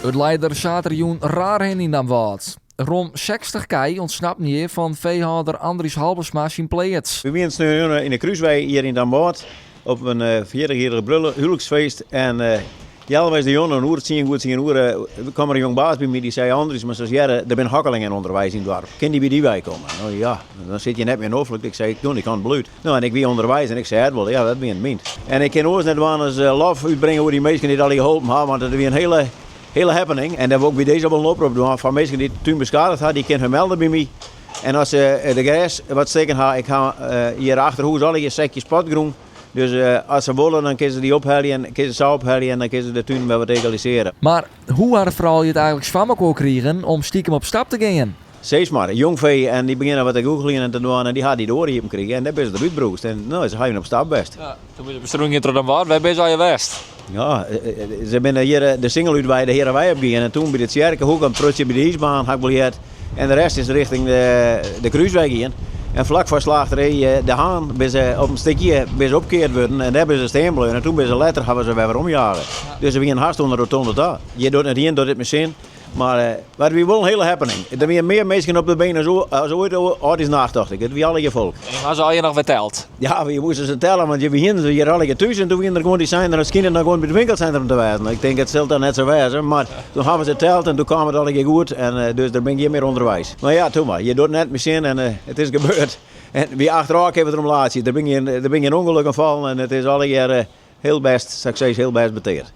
It lei der saterdeitejûn raar hinne yn Damwâld. Rom 60 kij ûntsnapten hjir fan feehâlder Andries Halbesma syn pleats. We wienen sneon yn de Krúswei hjir yn Damwâld op in 40-jierrige huweliksfeest. En healweis de jûn, in oere tsien, goed tsien oere, kwam der in jong baas by my dy sei, Andries, moatst ris hearre, der binne hokkelingen ûnderweis yn it doarp. Kin dy by dy wei komme? No ja, dan sit je net mear noflik. Ik sei, ik doe, ik kan blút. No en ik wie ûnderweis en ik seach it wol, ja, dat wienen myn. En ik kin oars net dwaan as lof útbringe oer dy minsken dy't allegear holpen ha, want it wie in hele, hele happening. En dêr wol ik by dizze wol in oprop dwaan foar minsken dy't de tún beskadigd ha, dy kinne har melde by my. En as se de gers wat stikken ha, ik ha hjir achterhûs allegear sekjes potgrûn. Dus as se wolle, dan kinne se dy ophelje en kinne se sa ophelje en dan kinne se de tún wer wat egalisearje. Mar hoe ha de froulju it eigenliks foar mekoar krigen om stikem op stap te gean? Sis mar, jongfee en dy begjinne wat te googeljen en te dwaan en dy ha dy doar iepen krigen en dêr binne se derút brûsd en no, se ha even op stap west. Ja, toen binne se op strún troch Damwâld, wêr binne se allegear west? Ja, se binne hjir de singel út wei de Hearewei op gien en toen by de tsjerkehoek in protsje by de iisbaan ha ik wol heard en de rest is richting de Krúswei gien. En flak foar slachterij De Haan binne se op in stikje binne se opkeard wurden en dêr binne se stean bleaun en toen binne se letter hawwe se wer weromjage. Dus se wienen hast oan de rotonde ta. Hjir docht net ien docht it mei sin. Mar it wie wol in hiele happening. Der wiene mear minsken op de been as oait âldjiersnacht, tocht ik. It wie allegear folk. En ha se allegear noch wer teld? Ja, we moasten se telle, want we hienen se hjir allegear thús en toen wienen der gewoan dy seinen der skynt noch gewoan by it winkelsintrum te wêzen. Ik tink, it sil dan net sa wêze, mar toen hawwe se teld en toen kaam it allegear goed en dus der bin gjin mear ûnderweis. Mar ja, toe mar, je docht net mei sin en it is gebeurd. En wy achterôf kinne we derom laatsje. Der binne gjin, der binne gjin ûngelukken fallen en it is allegear hiel bêst, sa ik sis, hiel bêst beteard.